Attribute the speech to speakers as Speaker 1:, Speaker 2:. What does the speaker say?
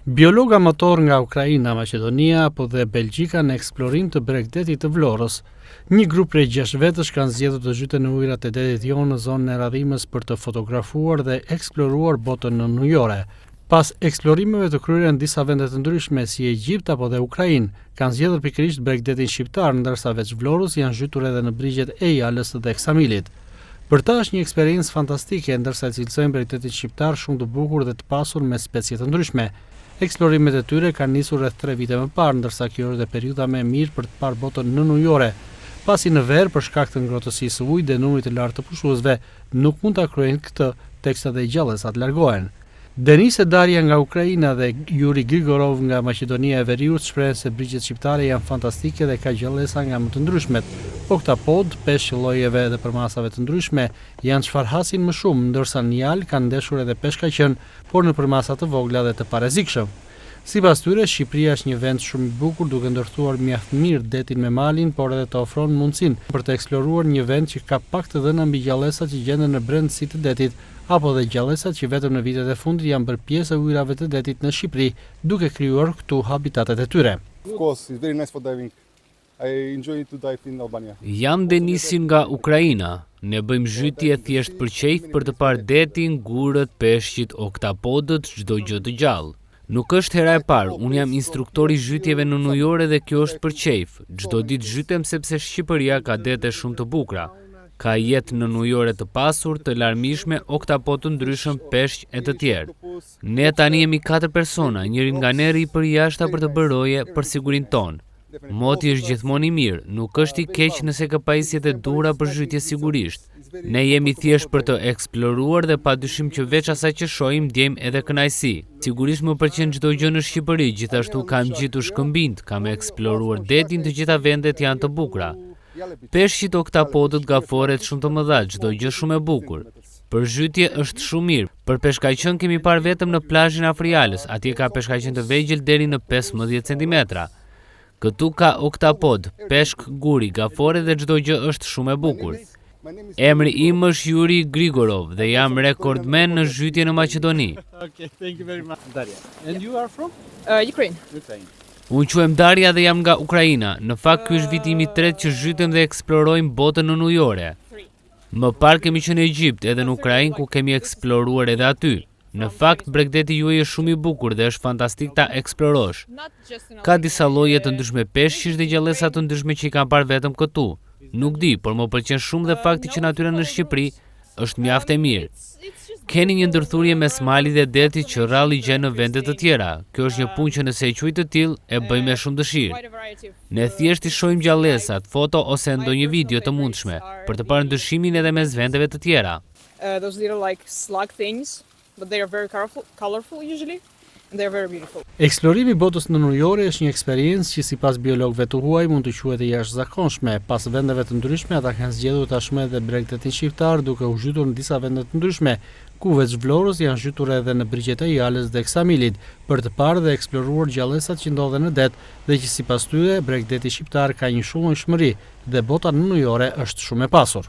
Speaker 1: Biologë amatorë nga Ukraina, Maqedonia apo dhe Belgjika në eksplorim të bregdetit të Vlorës. Një grup prej 6 vetësh kanë zgjedhur të zhyten në ujërat e detit Jon në zonën e Radhimës për të fotografuar dhe eksploruar botën nënujore. Pas eksplorimeve të kryera në disa vende të ndryshme si Egjipt apo dhe Ukrainë, kanë zgjedhur pikërisht bregdetin shqiptar, ndërsa veç Vlorës janë zhytur edhe në brigjet e Jalës dhe Ksamilit. Për ta është një eksperiencë fantastike, ndërsa e cilësojnë bregdetin shqiptar shumë të bukur dhe të pasur me specie të ndryshme. Eksplorimet e tyre kanë nisur rreth 3 vite më parë, ndërsa kjo është dhe periudha më e mirë për të parë botën nënujore, pasi në verë për shkak të ngrohtësisë së ujit dhe numrit të lartë të pushuesve, nuk mund ta kryejnë këtë, teksa dhe gjallesat largohen. Denis e Daria nga Ukraina dhe Juri Grigorov nga Maqedonia e Veriut shprehen se brigjet shqiptare janë fantastike dhe ka gjallesa nga më të ndryshmet. Oktapod, peshq llojeve dhe përmasave të ndryshme, janë çfarë hasin më shumë, ndërsa në Jalë kanë ndeshur edhe peshkaqenë, por në përmasa të vogla dhe të parrezikshëm. Sipas tyre, Shqipëria është një vend shumë i bukur duke ndërthur mjaft mirë detin me malin, por edhe të ofron mundësinë për të eksploruar një vend që ka pak të dhëna mbi gjallesat që gjenden në brendësi të detit, apo dhe gjallesat që vetëm në vitet e fundit janë bërë pjesë e ujërave të detit në Shqipëri, duke krijuar këtu habitatet e tyre.
Speaker 2: Of course, it's very nice for diving. I enjoy to dive in Albania.
Speaker 3: Jam Denisi nga Ukraina. Ne bëjmë zhytje thjesht për qejf për të parë detin, gurët, peshqit, oktapodët, çdo gjë të gjallë. Nuk është hera e parë, unë jam instruktor i zhytjeve nënujore dhe kjo është për qejf. Çdo ditë zhytem sepse Shqipëria ka dete shumë të bukura. Ka jetë nënujore të pasur, të larmishme, oktapod të ndryshëm, peshq e të tjerë. Ne tani jemi 4 persona, njëri nga ne rri përjashta për të bërë roje për sigurinë tonë. Moti është gjithmonë i mirë, nuk është i keq nëse ka pajisjet e duhura për zhytje sigurisht. Ne jemi thjesht për të eksploruar dhe padyshim që veç asaj që shohim ndjejmë edhe kënaqësi. Sigurisht më pëlqen çdo gjë në Shqipëri, gjithashtu kam ngjitur shkëmbinjt, kam eksploruar detin, të gjitha vendet janë të bukura. Peshqit, oktapodët, gaforet shumë të mëdha, çdo gjë shumë e bukur. Për zhytje është shumë mirë. Për peshkaqen kemi parë vetëm në plazhin afër Jalës, atje ka peshkaqen të vegjël deri në 15 cm. Këtu ka oktapod, peshk guri, gafore dhe çdo gjë është shumë e bukur. Emri im është Juri Grigorov dhe jam rekordmen në zhytje në Maqedoni.
Speaker 1: Okay, thank you very much. Daria. And you are from?
Speaker 4: Ukraine.
Speaker 1: Ukraine.
Speaker 3: Unë quhem Daria dhe jam nga Ukraina. Në fakt ky është viti im i tretë që zhytem dhe eksplorojmë botën nënujore. Më parë kemi qenë në Egjipt edhe në Ukrainë ku kemi eksploruar edhe aty. Në fakt, bregdeti juaj është shumë i bukur dhe është fantastik ta eksplorosh. Ka disa lloje të ndryshme peshqish dhe gjallesa të ndryshme që i kam parë vetëm këtu. Nuk di, por më pëlqen shumë dhe fakti që natyra në Shqipëri është mjaft e mirë. Keni një ndërthurje mes malit dhe detit që rrallë i gjen në vende të tjera. Kjo është një punë që nëse e quaj të tillë, e bëj me shumë dëshirë. Ne thjesht i shohim gjallesat, foto ose ndonjë video të mundshme, për të parë ndryshimin edhe mes vendeve të tjera.
Speaker 4: Those little like slug things, but they are very colorful, colorful usually, and they are very beautiful.
Speaker 1: Eksplorimi i botës nënujore është një eksperiencë që sipas biologëve të huaj mund të quhet e jashtëzakonshme. Pas vendeve të ndryshme ata kanë zgjedhur tashmë edhe bregdetin shqiptar duke u zhytur në disa vende të ndryshme, ku veç Vlorës janë zhytur edhe në brigjet e Jalës dhe Ksamilit, për të parë dhe eksploruar gjallesat që ndodhen në det dhe që sipas tyre bregdeti shqiptar ka një shumëllojshmëri dhe bota nënujore është shumë e pasur.